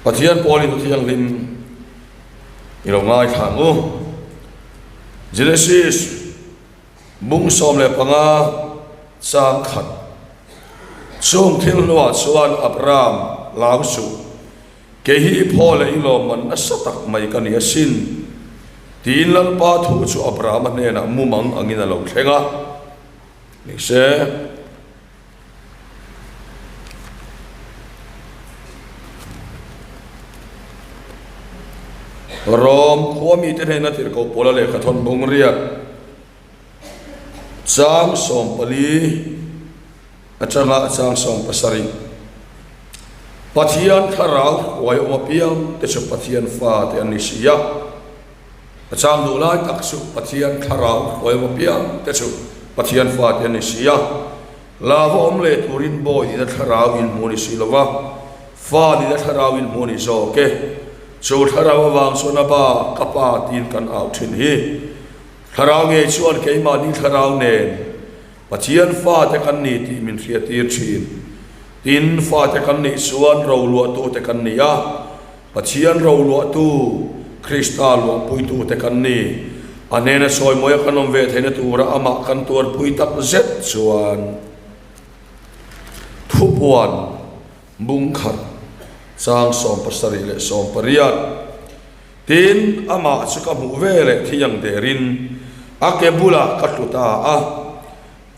Pathian pawlin Thu Thianghlim i lo ngaithla ang u. Genesis bung 15 chang khat Chung thil hnuah chuan Abram hlau suh, kei hi i phaw leh i lawmman nasa tak mai ka ni asin, tiin Lalpa thu chu Abrahama hnenah mumang angin a lo thleng a. Ni se. Rom khua mite hnena tirhkoh pawla lehkha thawn bung riat chang 14 atanga chang 17 Pathian thlarau huai awm apiang te chu Pathian fa te an ni si a. A chang duh lai tak chu Pathian thlarau hruai awm apiang te chu Pathian fate an ni si a. Lava awm leh turin bawi nihna thlarau in hmu a ni si lo va, fa nihna thlarau in hmu a ni zawk e. Chu thlarau avang chuan a ba, ka pa tiin kan au thin hi. Thlarau ngei chuan keimahni thlarau nen Pathian fate kan ni tih min hriattir thin. Tin, fate kan nih chuan roluahtute kan ni a. Pathian roluahtu, Krista luahpuitute kan ni. A hnena sawimawi a kan awm ve theihna tura amah kan tuarpui tak zet chuan thupuan bung khat chang 78 leh 80. Tin, amah chu ka hmuh ve leh thei ang derin a ke bulah ka tlu ta a.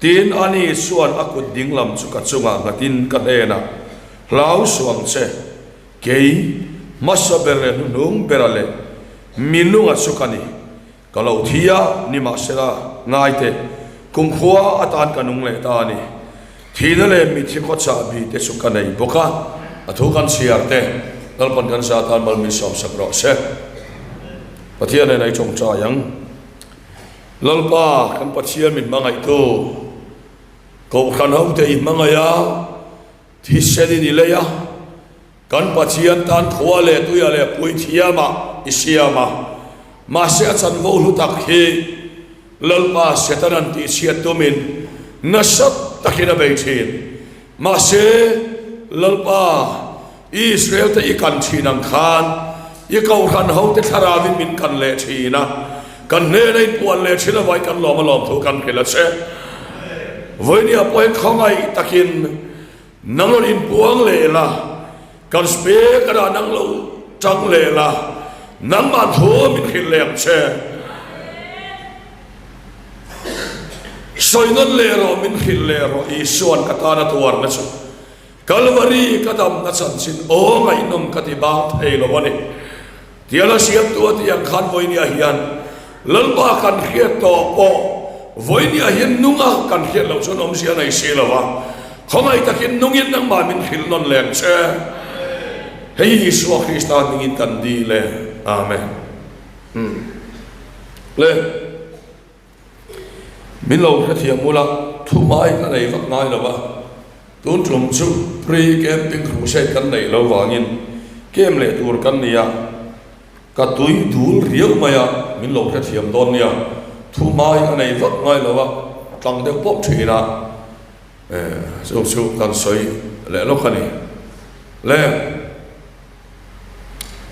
Tin, ani chuan a kut dinglam chu ka chungah nghatin ka hnenah, Hlau suh ang che. Kei, hmasa ber leh hnuhnung bera leh mi nunga chu ka ni. Ka lo thi a, nimahsela, ngai teh, kumkhua atan ka nung leh ta a ni. Thihna leh mitthi khaw chahbi te chu ka nei bawk a, a thu kan chhiar te, Lalpan kan za tan mal min sawmsak rawh se. Pathian nen a i tawngtai ang. Lalpa, kan Pathian min hmangaihtu, Kohhran hote i hmangaih a, Thisen in i lei a, kan Pathian tan khua leh tuia leh puithiamah i siam a, mahse a chanvo hlu tak hi Lalpa Setanan tihchhiat tumin nasa takin a bei thin. Mahse Lalpa Israel te i kan thin ang khan i kohhran hote thlarauin min kan leh thin a, kan hnena in puan leh thin avai kan lawm a lawm thu kan hrilh a che. Vawinia pawhin khawngaih takin nang rawn inpuang leh la, kan speaker ah nang lo tang leh la, nangmah thu min hrilh leh ang che. Sawi nawn leh rawh, min hrilh leh rawh, Isua'n ka tana tuarna chu Kalvari ka damna chanchin aw ngaihnawm ka ti bang thei lo a ni. Tiala siamtu a tih ang khan vawinia hian Lalpa kan hriat tawh pawh vawinia hian nunga kan hriat loh chuan awmzia a nei si lo a, khawngaih takin nungin nangmah min hrilh nawn leng che. Hei hi Isua Krista hmingin kan dil e. Amen. Le. Min lo hrethiam ula, thumai ka nei vak ngai lo a, tun tum chu pre-camping crusade kan neih lo vangin camp leh tur kan ni a, ka tui dul riau mai a, min lo hrethiam dawn nia, thumai a nei vak ngai lo a, tlang deuh pawp thin a, chu chu kan sawi leh lawk a ni. Le.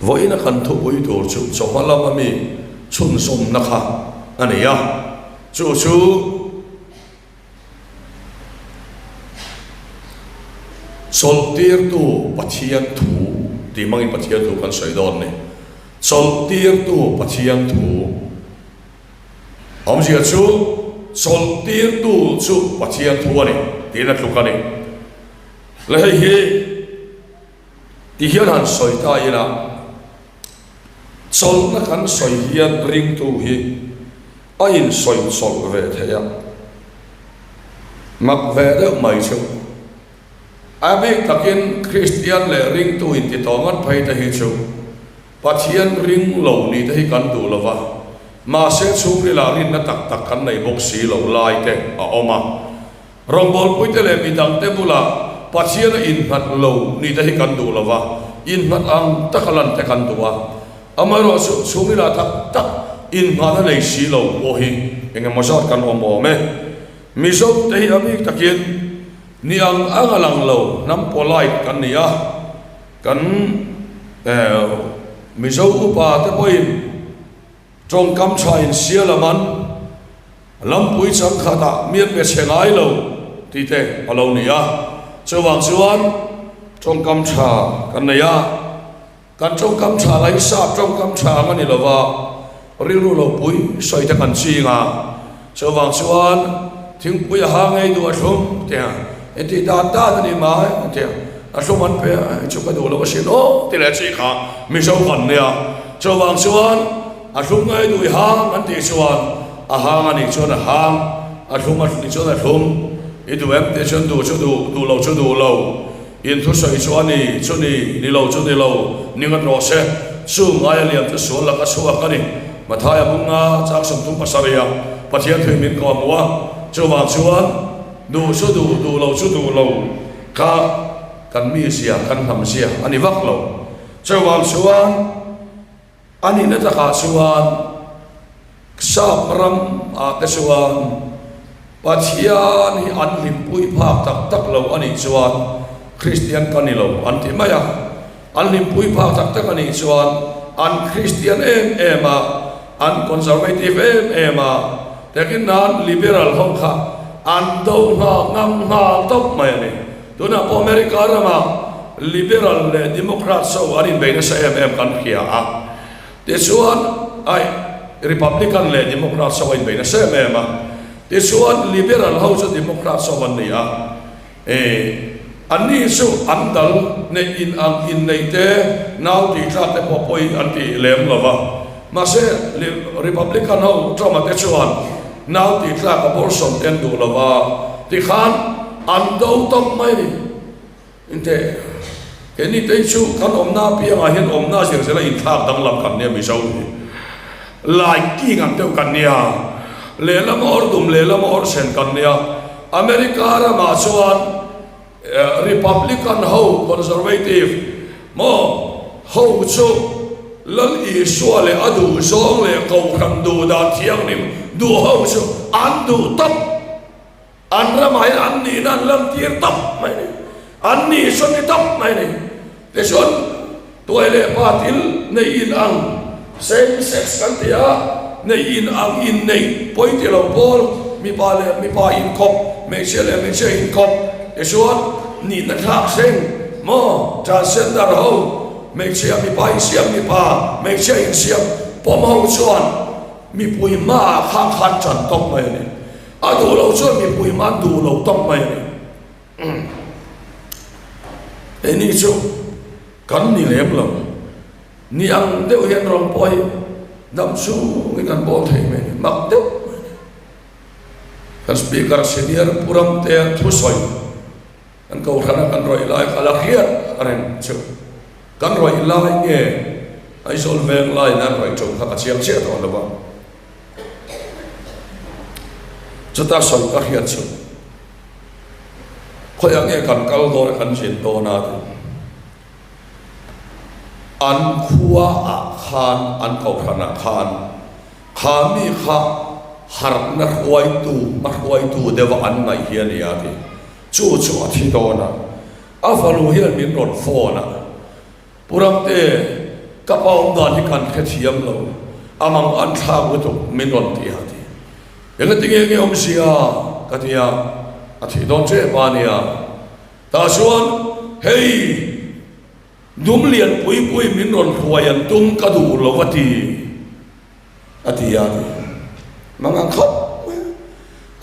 Vawiina kan thupui tur chu chawhma lama mi chhunzawmna kha a ni a, chu chu Chawlhtirtu Pathian thu tih hmangin Pathian thu kan sawi dawn a ni. Chawlhtirtu Pathian thu awmzia chu chawlhtirtu chu Pathian thu a ni tiin a tluk a ni. Le hei hi. Ti hian han sawi ta ila, chawlhna kan sawi hian ringtu hi a insawi chawlh ve thei a, mak ve deuh mai chu. A bik takin Kristian leh ringtu inti tawh ngat phei te hi chu Pathian ring lo nih te hi kan duh lo va, mahse chhungrilah rinna tak tak kan nei bawk si lo lai te a awm a. Rawngbawlpuite leh midangte bulah Pathian a innghat lo nih te hi kan duh lo va, innghat ang taka lan te kan duh a. Amaherawhchu, chhungrilah tak tak innghahna nei si lo pawh hi eng emaw zat kan awm awm e. Mizo te hi a bik takin ni ang ang a lang lo, hnam polite kan ni a, kan. Mizo upa te pawhin tawngkam tha in sial a man, lampui changkhatah mi an pe chhe ngai lo tih te a lo ni a. Chuvang chuan tawngkam tha kan nei a, kan tawngkam tha lah hi sap tawngkam tha ang a ni lo va, rilru lo pui sawi te kan ching a. Chuvang chuan thingpui a ha ngei duh a thlum tia intih dan dan a ni mai tia a thlum an pe a hei chu ka duh lo asin aw ti leh chi kha Mizo kan nia. Chuvang chuan a thlum ngei duh i hang an tih chuan a hang a nih chuan a hang, a thlum a nih chuan a thlum, i duh em tih chuan duh chu duh, duh lo chu duh lo, in thusawi chu a ni chu ni, ni lo chu ni lo, ni ngat rawh se, chu ngai a liam chu sual laka chhuak a ni. Mathaia bunga chang 37 a Pathian thui min kawh hmu a, chuvang chuan duh chu duh, duh lo chu duh lo kha kan mizia, kan hnamzia a ni vak lo. Chuvang chuan a nihna takah chuan Sap ram ah te chuan Pathian hi an hlimpui phak tak tak lo a nih chuan Kristian ka ni lo an ti mai a. An hlimpui phak tak tak a nih chuan an Kristian em em a, an conservative em em a, takin nan liberal ho kha an do nghal ngam nghal tawp mai a ni. Tunah pawh America ramah liberal leh Democrats ho an inbei nasa em em kan hria a. Tichuan, ai, Republican leh Democrats ho a inbei nasa em em a. Tichuan, Liberal ho chu Democrats ho an ni a. E, anni chu an dal neih in ang inneih te, nau tih tlak te pawh pawi an ti lem lo va. Mahse, Republican ho Trump-a te chuan nau tih tlak abortion te an duh lo va, tikhan an do tawp mai a ni. Inteh, keini te hi chu kan awmna apiangah hian awmna zir zela inthlak danglam kan nia Mizo hi. Lai king ang deuh kan nia. Lehlam a awr dum, lehlam a awr sen kan nia. America ramah chuan Republican ho, Conservative maw, ho chu Lal Isua leh a duhzawng leh Kohhran duhdan thianghlim duh ho chu an duh tawp. An ramah hian an nihna an lantir tawp mai a ni. An nih sawn ni tawp mai a ni. Tichuan, tuai leh pa thil neih in ang, same sex kan ti a, neih in ang inneih pawi ti lo pawl, mipa leh mipa inkawp, hmeichhia leh hmeichhia inkawp, tichuan nihna thlak thleng maw, transgender ho, hmeichhia mipa insiam mipa, hmeichhia insiam pawm ho chuan mipui hmaah khan khan tan tawp mai a ni. A duh lo chuan mipui hma an duh lo tawp mai a ni. Keini chu kan ni lem lo. Ni ang deuh hian rawng pawh hi dam chungin kan bawl thei mai a ni. Mak deuh mai a ni. Kan Speaker Senior Pu Ramtea thusawi kan kohhrana kan rawih lai kha la hriat a reng chu. Kan rawih lai nge Aizawl veng laiin an rawih ṭawng kha ka chiang chiah tawh lo va. Chuta sawi ka hriat chu khawiah nge kan kal dawn a kan zin dawn a tih an khua ah khan an kohhran ah khan kha mi kha harhna hruaitu hma hruaitu deuh a an ngaih hi a ni a tih chu chu a thi dawn a a fanu hian min rawn phone a. Pu Ramte, ka pa awm dan hi kan hrethiam lo, a mang an thlak lutuk min rawn ti a ti. Eng ati nge nge awm sia? ka ti a, a thih dawn ṭep a nia. Tah chuan hei dum lian pui pui min rawn hruai an tum ka duh lo a ti, a ti a ti. Mang ang khawp mai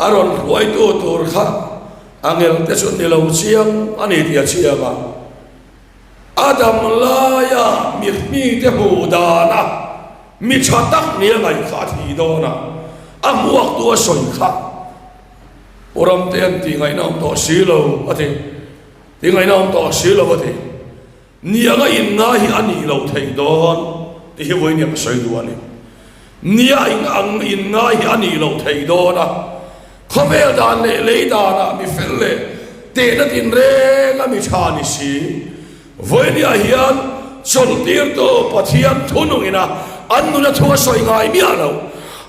a, a rawn hruaitu tur kha a ngel te chu ni lo chiang a ni tih a chiang a. A dam laia mihmite hmuh dana mi tha tak nia ngaih kha a thih dawn a, a hmuaktu a sawi kha Pu Ramte an tih ngaihna awm tawh si lo a ti, tih ngaihna awm tawh si lo a ti. Nianga inngai hi a nih loh theih dawn tih hi vawiin ka sawi duh a ni. Nia ing ang inngai hi a nih loh theih dawn a, Khawvel dan leh lei danah mi fel leh tehna tinreng a mi tha ni si. Vawinia hian chawlhtirtu Pathian thunungin a an nuna thu a sawi ngai miah lo.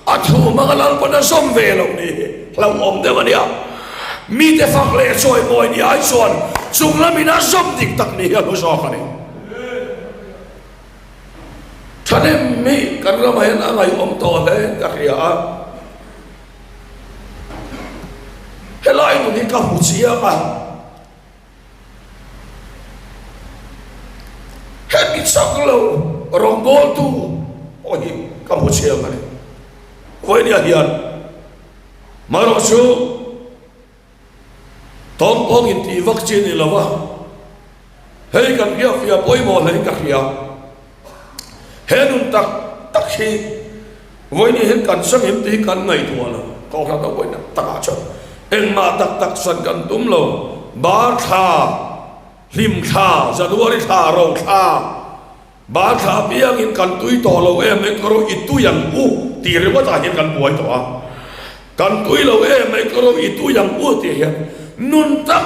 A thu hmanga Lalpan a zawm ve loh ni hi hlauhawm deuh a nia. Mite fak leh chawimawi ni ai chuan chung lamin a zawm dik tak ni hi a hlu zawk a ni. Thahnem hi kan ramah hian a ngaihawm tawh hle in ka hria a. Helai nun hi ka hmu chiang a. Hemi chak lo rawngbawltu pawh hi ka hmu chiang a ni. Vawinia hian marawhchu Tawngpawng in tih vak chi a ni lo a, hei kan hriatfiah pawimawh hle in ka hria. He nun tak tak hi vawiin hian kan sangim tih hi kan ngaihtuah lo, kohhran a vawiin takah chuan engmah tak tak san kan tum lo, bar thla, hlim thla, January thla, ro thla, Bar thla apiangin kan tui tawh lo em mai ka ro i tui ang u tih ringawtah hian kan buai tawh a. Kan tui lo em mai ka ro i tui ang u tih hian nun tak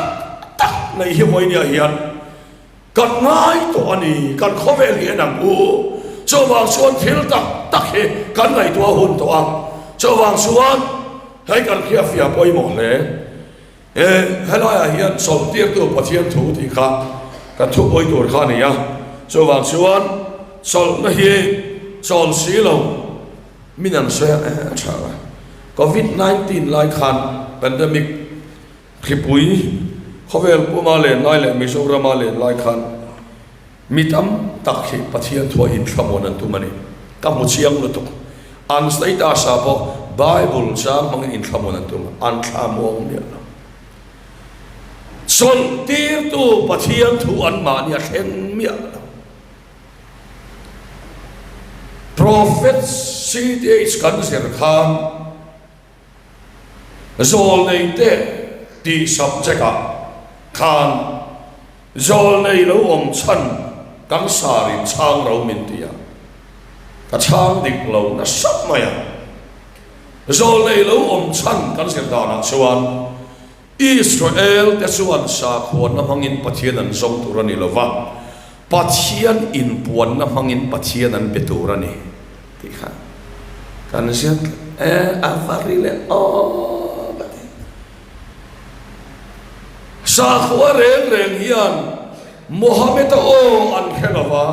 tak nei hi vawinia hian kan ngai tawh a ni, kan khawvel hi en ang u. Chuvang chuan thil tak tak hi kan ngaihtuah hun tawh a, chuvang chuan hei kan hriatfiah pawimawh hle. He helaiah hian chawlhtirtu Pathian thu tih kha kan thupawi tur kha a ni a, chuvang chuan chawlhna hi chawl si lo min an sawi a, eh a tha a. Covid 19 lai khan pandemic hripui khawvel puma len lai leh Mizorama len lai khan Mi tam tak hi Pathian thua inthlamuan an tum a ni. Ka hmu chiang lutuk. An status ah pawh Bible chang hmangin inthlamuan an tum a, an thlamuang miah lo. Chawlhtirtu Pathian thu anmahni a thleng miah lo. Prophet CTH kan zir khan Zawlneite tih subject ah khan zawlnei lo awm chhan kan sar in chhang ro min ti a, ka chhang dik lo nasa mai a. Zawlnei lo awm chhan kan zir danah chuan Israel te chuan sakhuanna hmangin Pathian an zawng tur a ni lo va, Pathian inpuanna hmangin Pathian an be tur a ni tih kha kan ziak e, a va ri leh aw ka ti. Sakhua reng reng hian Mohammed-a aw an hre lo va,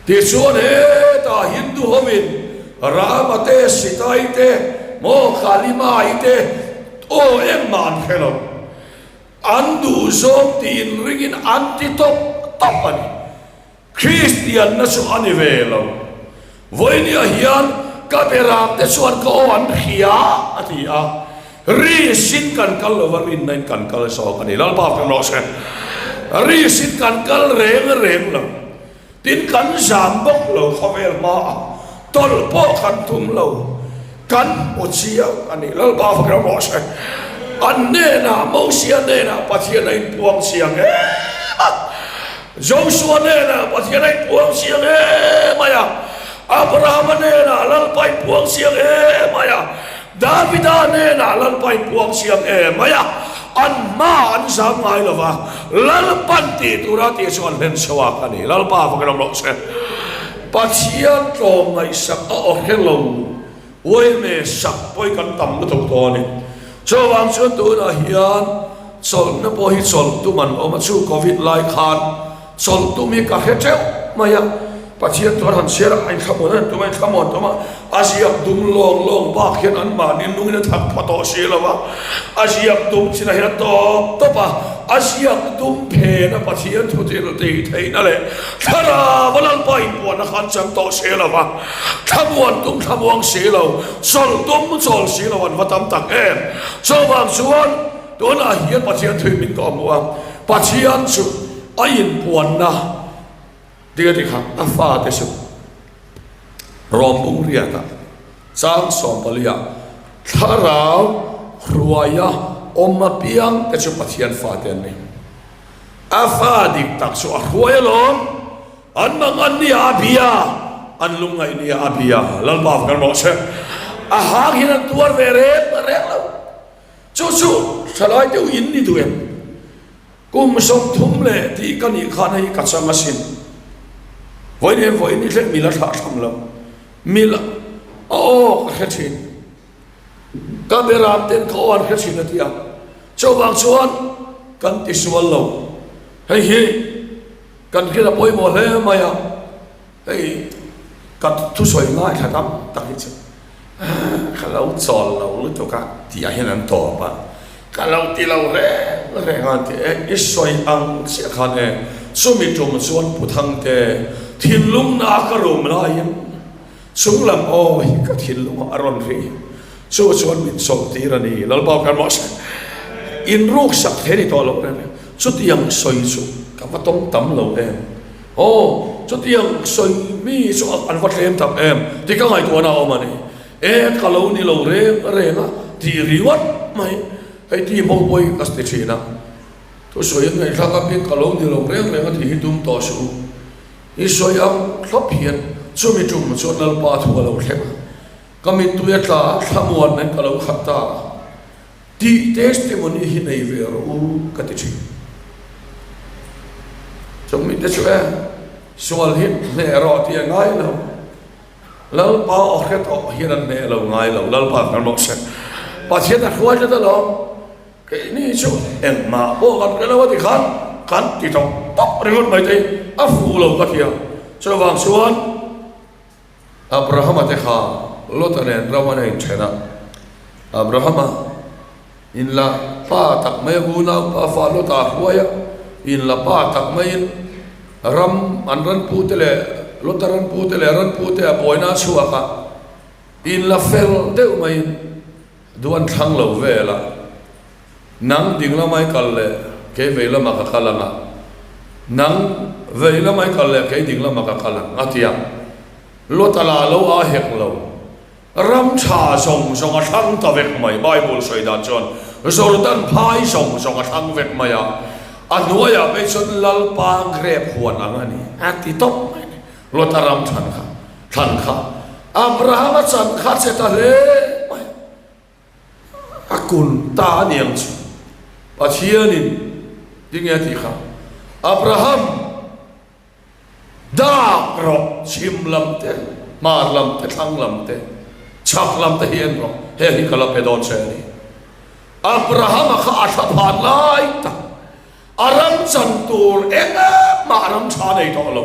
tichuan hetah Hindu hovin Rama te, Sitai te, maw Kalima-i te aw engmah an hre lo. An duh zawng tiin ringin an ti tawp tawp a ni. Kristianna chu a ni ve lo. Vawinia hian ka beramte chuan ka aw an hria a ti a. Risin kan kal lova rinna in kan kal zawk a ni. Lalpa fem rawh se. Risin kan kal reng reng lo. Tin, kan zam bawk lo khawvel hmaah tawlh pawh kan tum lo, kan hmu chiang a ni. Lalpa fak ram rawh se. An hnenah, Mosia hnenah Pathian a inpuang chiang em a, Joshua hnenah Pathian a inpuang chiang em mai a, Abrahama hnenah Lalpa a inpuang chiang em mai a, Davida hnenah Lalpa inpuang chiang em mai a, an hma an zam ngai lo va, Lalpan tih tura tih chu an hlen chhuak a ni. Lalpa va ram rawh se. Pathian tlawm ngaihsak a aw hre lo, uaime sak pawh hi kan tam lutuk tawh a ni. Chuvang chuan tunah hian chawlhna pawh hi chawlh tum an awm a, chu Covid lai khan Chawlh tum hi ka hre teuh mai a, Pathian chuan han chhiar a, a inthlamuan a, tum a inthlamuan tum a, a ziak dum lawng lawng bak hian anmahni nungin a thak pha tawh si lo a, a ziak dum chinah hian a tawp tawp a, a ziak dum phen a Pathian thu thil tih theihna leh Thlarau a Lalpa inpuanna kha an chang tawh si lo a, thlamuan tum thlamuang si lo, chawlh tum chawl si lo an va tam tak em. Chuvang chuan tunah hian Pathian thu in min tawh hmuh a, Pathian chu a inpuanna tia ti kha a fate chu Rawmbung riatah chang sawmpaliah thlarau hruaia awm apiang te chu Pathian fate an ni. A fa dik tak chu a hruai alawm, an mangan nia a bia, an lungngaih nia a bia, Lalpa kan rawh se. A hang hian an tuar ve reng reng lo. Chu chu thalai deuh in ni duh em? Kum 30 leh tih ka nih khan hei ka chang asin. Vawiin hian vawiin ni thleng mil a thlah tham lo. Mil a aw ka hre thin. Ka beram ten ka aw an hre thin a ti a. Chuvang chuan kan tisual lo. Hei hi kan hriat a pawimawh hle mai a. Hei ka thusawi ngaithla tam tak hi chu ka lo chawl lo lutuk a tih ah hian an tawp a, ka lo ti lo reng reng a ti e, i sawi ang chiah khan e, chumi tum chuan Pu Thangte thinlung na ka rum laiin chung lam aw hi ka thinlung ah a rawn ri, chu chuan min chawlh tir a ni, Lalpa kan mah se inruk sak thei ni tawh lo reng reng, chutiang sawi chu ka va tawng tam lo em. Aw, chutiang sawi mi chu an va tlem tak em tih ka ngaihtuahna a awm a ni. E, ka lo ni lo reng reng a tih ringawt mai. Hei ti ho pawh hi ka ti thin a, thusawi an ngaihthlak apiang ka lo ni lo reng reng a tih hi tum tawh suh u. I sawi ang thlawp hian chumi tum chuan Lalpa thu a lo thleng a, ka mittui a tla a, thlamuan nen ka lo khat ta a. Tih testimony hi nei ve rawh u ka ti thin. Chung mite chu e, sual hi hneh rawh tih a ngai lo. Lalpa aw hre tawh hian an hneh lo ngai lo. Lalpa kan rawh se. Pathian a hruai tlat alawm. Keini chu engmah pawh kan hre lo a ti khan kan ti tawp tawp ringawt mai te hi a fuh lo ka ti a. Chuvang chuan. Abrahama te kha Lota nen ram an inthen a, Abrahama in la pa tak mai a unau pa fa Lota a hruai a, in la pa tak maiin ram an ranpute leh Lota ranpute leh ranpute a buaina a chhuak a, in la fel deuh maiin duan thlang lo vel a, nang ding lamah i kal leh kei vei lamah ka kal ang a, nang vei lamah i kal leh kei ding lamah ka kal ang a ti a, Lota lah lo a hek lo, ram tha zawng zawng a thlang ta vek mai, Bible sawi dan chuan Jordan phai zawng zawng a thlang vek mai a, a hnuaiah phei chuan Lalpa grep huan ang a ni a ti tawp mai a ni, Lota ram thlan kha thlan kha Abrahama chan kha che ta hle mai. A kun ta a ni ang chu. Pathianin tinge a tih kha? Abraham, dak rawh, chhim lam te, hmar lam te, thlang lam te, chhak lam te hi en rawh, heng hi ka la pe dawn che a ni. Abrahama kha a thla phan lai tak. A ram chan tur engmah ram tha nei tawh lo.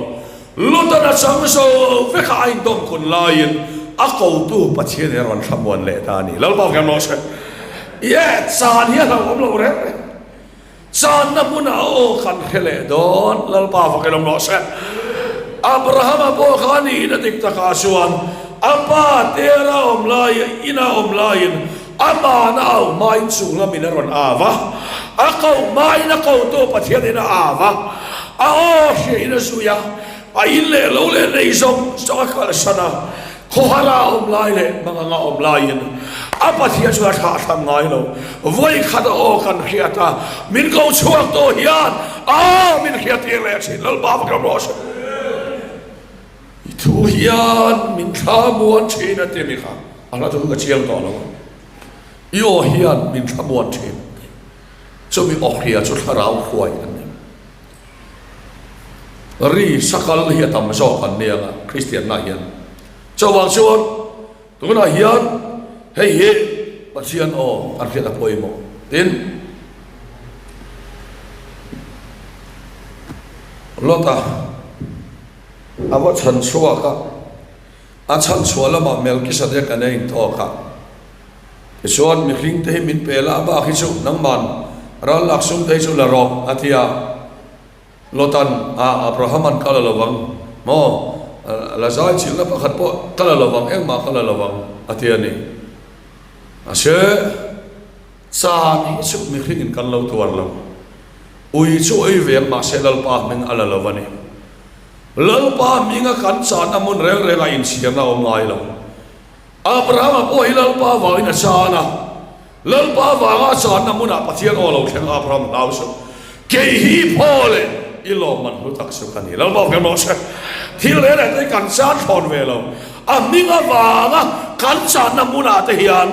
Lutan a chang zo vek a, a indawm kun laiin a kotu Pathian hi a rawn thlamuan leh ta a ni. Lalpa hian rawh se. Ye, chan hi a hlauhawm lo reng reng. Channa hmunah aw kan hre leh dawn. Lalpa fakin awm rawh se. Abrahama pawh kha a nihna dik takah chuan a pa tera awm lai, ina awm laiin Ama'n a au hmain chung lamin a rawn au a, a koh hmain a kotu Pathianin a au a, a aw hriain a zui a, a in leh lo leh nei zawng zawng a kalsan a, khawhara a awm lai leh hmanganga a awm laiin a Pathian chu a thlahthlam ngai lo. Vawikhat a aw kan hriat a, min ko chhuak tawh hian a aw min hriattir leh thin. Lalpa va ram rawh se. I thu hian min thlamuan thin a ti mi kha a hla chu ka chiang tawh lo a, i aw hian min thlamuan thin a ti. Chumi awhria chu thlarau hruai an ni. Ri sakal hi a tam zawk an nia nga Kristianna hian. Chuvang chuan tunah hian hei hi Pathian aw kan hriat a pawimawh. Tin, Lota. A va chhan chhuak a, a chhan chhuah lamah Melkisadek an ein tawk a. Tichuan, mihring te hi min pe la, a bak hi chu nangman ral lak sum te hi chu la rawh, a ti a. Lotan, A, Abrahaman ka la lo vang maw? La zai chilhna pakhat pawh ka la lo vang, engmah ka la lo vang, a ti a ni. Mahse, chan hi chu mihringin kan lo tuar lo. Ui chu ui ve ang, mahse Lalpa hming a la lo a ni. Lalpa hminga kan channa hmun reng rengah inchhiarna a awm ngai lo. Abrahama pawh hi Lalpa vangin a chan a, Lalpa vanga a channa hmunah Pathian aw lo thleng Abraham hlau suh. Kei hi i phaw leh i lawmman hlu tak chu ka ni. Lalpa hmel rawh se. Thil reng reng te hi kan chan thlawn ve lo. A hming avanga kan channa hmunah te hian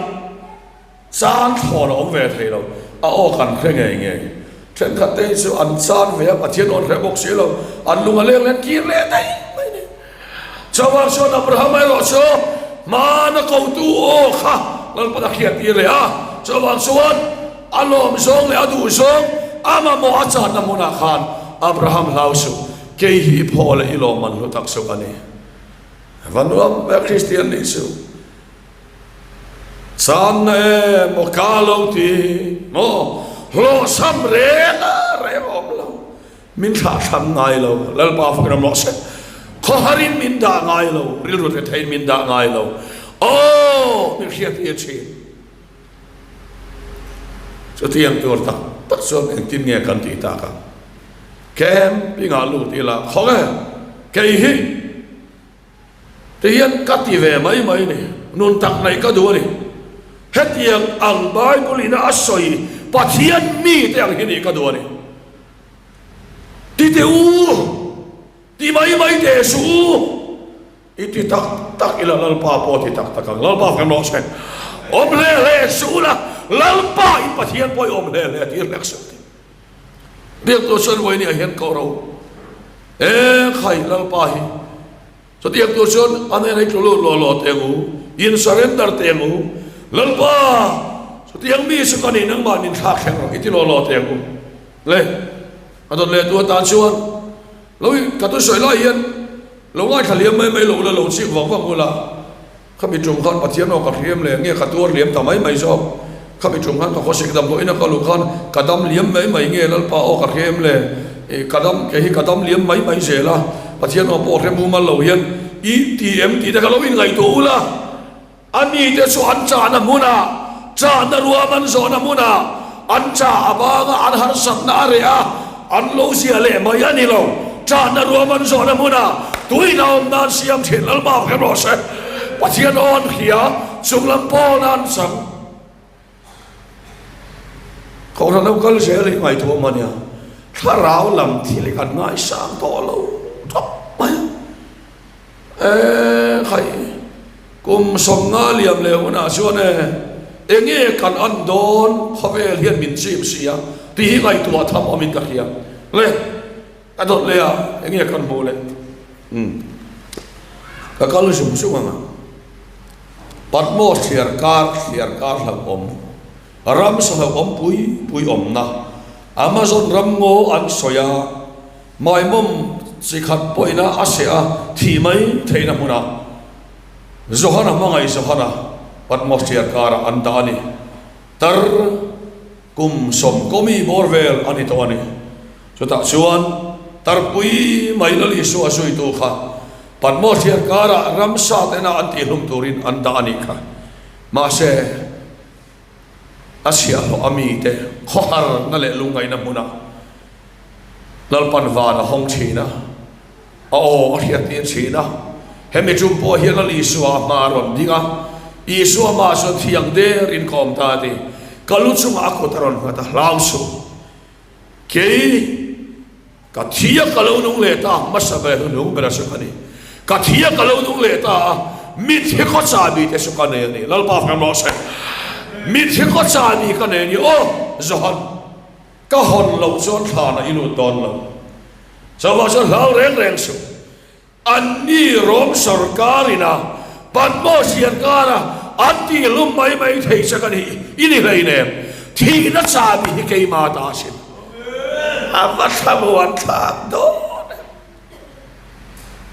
Chan thlawn a awm ve thei lo, a aw kan hre ngei ngei. Thenkhat te hi chu an chan ve a, Pathian aw an hre bawk si lo, an lung a leng leh an kir leh daih mai ni. Chuvang chuan Abraham erawh chu hmana kotu aw kha Lalpan a hriat tir leh a, chuvang chuan a lawm zawng leh a duh zawng a mamawh a channa hmunah khan Abraham hlau suh, kei hi i phaw leh i lawmman hlu tak suh a ni. Va nuam ve Kristian nih chu. Channa em aw ka lo ti maw hlawhchham reng a reng awm lo. Min thlahthlam ngai lo, Lalpa fak ram rawh se. Khawharin min dah ngai lo, rilru hle theiin min dah ngai lo. Aw, min hriat hi a thin. Chutiang tur tak tak chuan engtin nge kan tih tak ang? Camping ah lut ila, khawnge kei hi ti hian ka ti ve mai mai ni, nun tak neih ka duh a ni. Hetiang ang Bible in a sawi Pathian mite ang hi nih ka duh a ni. Ti teh u, ti mai mai teh suh u. I ti tak tak ila Lalpa pawh a ti tak tak ang. Lalpa kan rawh se. Awm hle hle suh ula, Lalpa in Pathian pawh i awm hle hle tir hlek suh ti. Biak tur chuan Vawinia hian ko ro. E khai Lalpa hi. Chutiang tur chuan a hnenah i tlu lut law law teh ang u, in surrender teh ang u. Lalpa, chutiang mi chu ka ni nangmah min thlak thleng rawh i ti law law teh ang u. Le, a dawt leh tu atan chuan lo ka thusawi lai hian Lo ngaithla liam mai mai lo la, lo chik vang vang ula, khami tum khan Pathian aw ka hriam leh nge ka tuar liam ta mai mai zawk, khami tum khan ka khawsik dam hlawhin a ka luh khan ka dam liam mai mai nge Lalpa aw ka hriam leh ih ka dam kei hi ka dam liam mai mai zel a, Pathian aw pawh hre mumal lo hian ih ti em tih te kha lo inngaihtuah ula. A mite chu an chahna hmunah, chahna ruam an zawhna hmunah, an chah a banga an harsatna a reh a, an lo zia leh mai a ni lo. Chahna ruam an zawhna hmunah tuina awm nan siam thin Lalpa khem rawh se. Pathian aw an hria, chunglam pawn an chang. Kohhran lo kal zel hi ngaihtuah mah nia, thlarau lam thil hi kan ngaisang tawh lo thawp mai a. E khai, kum 50 liam leh hunah chuan e, enge kan an dawn khawvel hian min chim si a tih hi ngaihtuah tham awmin ka hria. Le, ka dawt leh a, enge kan hmuh leh? Umm, ka kal zung zung ang a. Patmos thliar kar thliar kar hlauhawm, ramsa hlauhawm pui pui awmna, Amazon ramngaw an sawi a, Maimawm chi khat pawhina a seh a thih mai theihna hmunah Johana hmangaih Johana Patmos thiar karah an dah a ni. Tar kum sawm kawmi bawr vel a ni tawh a ni. Chutah chuan tarpui mai Lal Isua zuitu kha Patmos thiar karah ramsa tena an tihhlum turin an dah a nih kha. Mahse, a chhiahhlawh a mite khawharna leh lungngaihna hmunah Lalpan van a hawng thin a, a aw a hriattir thin a. Hemi tum pawh hian Lal Isua a hma a rawn ding a, Isua hmaah chuan thiang derin ka awm ta a ti. Ka lu chungah a kut a rawn nghat a, hlau suh. Kei ka thi a ka lo nung leh ta, hmasa ber hnung bera chu ka ni. Ka thi a ka lo nung leh ta a, mitthi khaw chahbi te chu ka nei a ni. Lalpa fam rawh se. Mitthi khaw chahbi ka nei a ni. Aw, Johan. Ka hawn loh chuan thlanah i lut dawn lo. Chuvang chuan hlau reng reng suh. Anni Rom sorkar ina Patmos hian kara an tihlum mai mai thei che ka nih i ni hleinem. Thihna chahbi hi keimah ta sin. A va thlamuan thlak dawn em.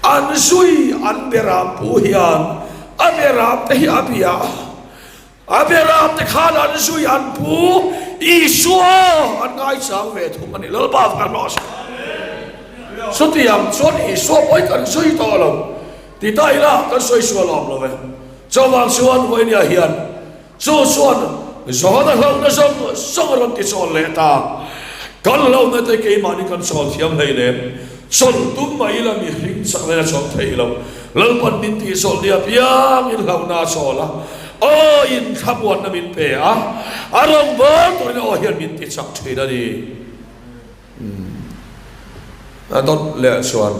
An zui an beram pu hian a beram te hi a bia a. A beramte khan an zui an pu Isua an ngaichang ve thung a ni. Lalpa kan rawh se. Chutiang chuan Isua pawhin kan zui tawh lo ti ta ila kan sawi sual awm lo ve. Chuvang chuan Vawinia hian chu chuan Johana hlauhna zawng zawng a rawn ti chawl leh ta. Kan hlauhna te keimahni kan chawl thiam hleinem. Chawlh tum mai ila mihring chakna in a chawlh theih lo. Lalpan min tih chawlh ni apiangin hlauhna a chawl a. Aw in thlamuanna min pe a, a rawngbâwl turin aw hian min ti chak ṭhin a ni. A dawt leh chuan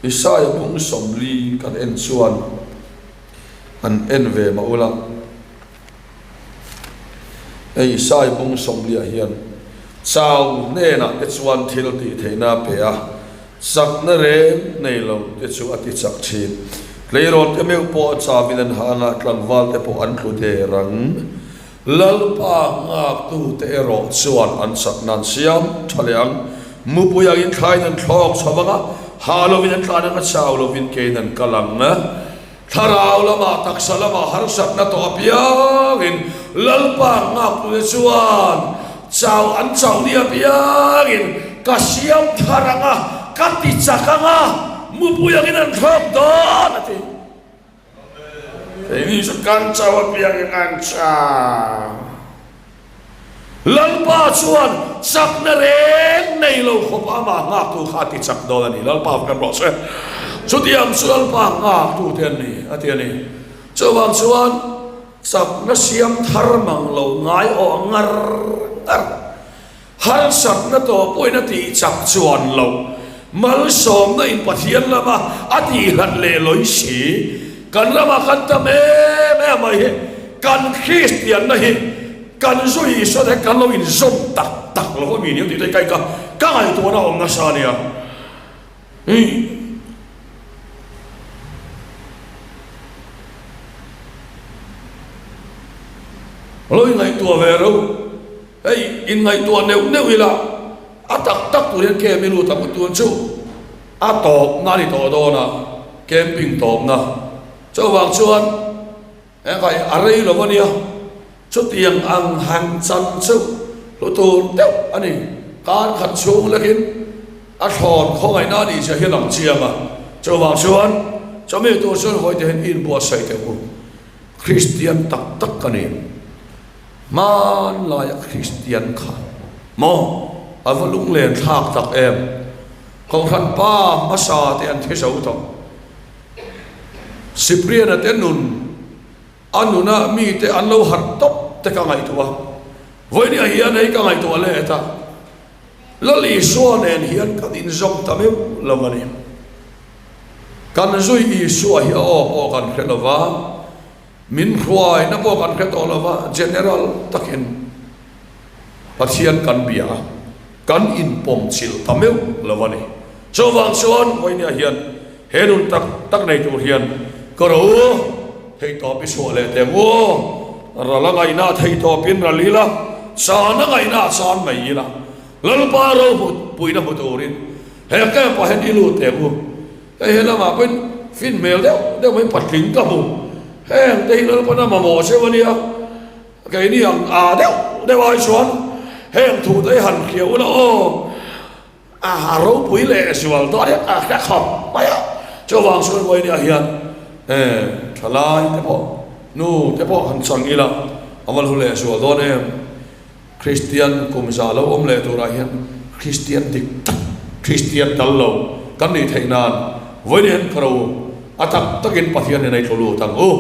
Isaia bung 40 kan en chuan han en ve mah ula, hei Isaia bung 40 ah hian chau hnenah te chuan thil tih theihna a pe a, Chakna reng nei lo te chu a ti chak thin. Tleirawl te meuh pawh a chawin an hang a, tlangval te pawh an tlu der ang. Lalpa nghaktu te erawh chuan an chakna an siam tha leh ang. Mupui angin thlaiin an thlawk chho vang a, Hah lovin an tlan ang a, chau lovin kein an kal ang. Thlarau lamah, taksa lamah harsatna tawh apiangin Lalpa ngaknute chuan chau an chauh ni apiangin ka siam thar ang a, ka ti chak ang a, mupui angin an thlawk dawn a ti. Keini chu kan chauh apiangin an chau. Lalpa chuan chakna reng nei lo khawp amah nghaktu kha a ti chak dawn a ni. Lalpa kan rawh se. Chutiang chu Lalpa nghaktute an ni a ti a ni. Chuvang chuan chakna siam thar mang lo ngai awh ngar ngar, harsatna tawh pawhin a tih chak chuan lo, malsawmna in Pathian lama a tihhlat leh lawi si. Kan ramah kan tam em em mai hi kan Kristianna hi kan zu Isua te kan lo inzawm tak tak lo a mi nia tih te kai ka ka ngaihtuahna awm nasa a nia. Hei lo ingaihtuah ve reuh hei inngaihtuah neuh neuh ila a tak tak tur hian camp i lut ang u tun chu. A tawpna a ni tawh dawn a, camping tawpna. Chuvang chuan engkai a rei lo a nia, chutiang ang han chan chu hlu tur deuh a ni. Kar khat chhung lekin a thlawn khawngaihna a nih zia hi a lang chiang a. Chuvang chuan chumi tur chuan vawi te hian i inbuatsaih teh u. Kristian tak tak ka ni. Hmanlaia Kristian kha maw a va lunglen thlak tak em. Kohhran pa hmasa te an thi zo tawh. Cyprian-a te nun, a nuna mite an lo harh tawp te ka ngaihtuah a. Vawinia hian hei ka ngaihtuah let a, Lal Isua nen hian kan inzawm ta meuh lo a ni. Kan zui Isua hi a aw pawh kan hre lo va, min hruaina pawh kan hre tawh lo va, general takin Pathian kan bia a, kan inpawm chilh ta meuh lo a ni. Chuvang chuan vawinia hian he nun tak tak nei tur hian ka ro theihtawp i chhuah leh teh u. Ral a ngaihna theihtawpin ral ila, chan a ngaihna chan mai ila, Lalpa ro hmu puina hmu turin he camp ah hian i lut teh u. Hei he lamah pawhin fin hmel deuh deuh mai patling ka hmu. Heng te hi Lalpan a mamawh cheu a nia. Keini ang a deuh deuh ai chuan heng thu te hi han hria ula aw, a ropui leh zual dawn hian a hre khawp mai a. Chuvang chuan vawinia hian thalai te pawh nu te pawh han chang ila a va hlu leh zual dawn em. Kristian kum za lo awm leh turah hian Kristian dik tak, Kristian dal lo kan nih theih nan vawinia hian ka ro a tak takin Pathian in a i tlu lut ang u.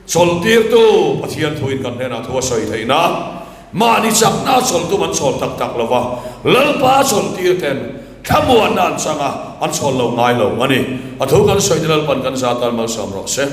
Chawlhtirtu Pathian thuin kan hnenah thu a sawi theih nan mahni chakna chawlhtum an chawl tak tak lo va, Lalpa chawlhtir ten thlamuanna an chang a, an chawl lo ngai lo a ni. A thu kan sawi te Lalpan kan za tan malsawm rawh se.